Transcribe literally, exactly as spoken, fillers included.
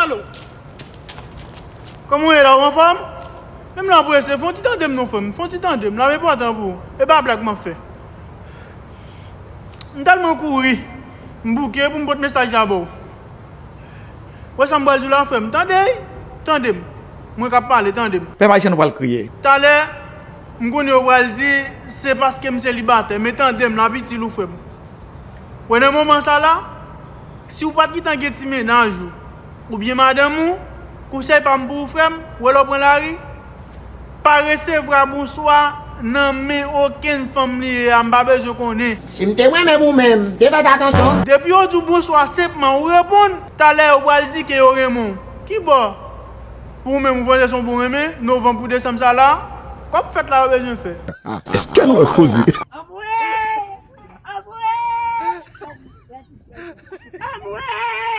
Alo. Kòman w ye la, ou anfòm? Menm la prese, fè yon ti tande m non, frè m. Fè yon ti tande m, la enpòtan pou ou. E pa blag m ap fè. M tèlman kouri, m bouke pou m pot mesaj la ba w. Wè sa m pral di w la, frè m. Tande, tande m. Mwen k ap pale, tande m. Pèp ayisyen, nou pral kriye. Talè, m konnen yo pral di se paske m selibatè, men tande m, l ap itil ou, frè m. Wè, nan moman sa la, si w pa t gentan gen ti mennaj ou, oubyen madanm ou, konsèy pa m pou ou, frè m, wè lè w pran lari, pa resevwa bonswa nan men okenn fanm li ye a, m pa bezwen konnen. Si m te renmen pou mwen, m te fè t atansyon. Depi yo di w bonswa senpman, ou reponn, talè yo pral di ke yo renmen w. Kibò? Pou ou menm, ou panse se yon bon renmen, novanm pou desanm sa la, kòb fèt la yo bezwen fè. Èske nou wè koze? Anmwey! Anmwey! Anmwey!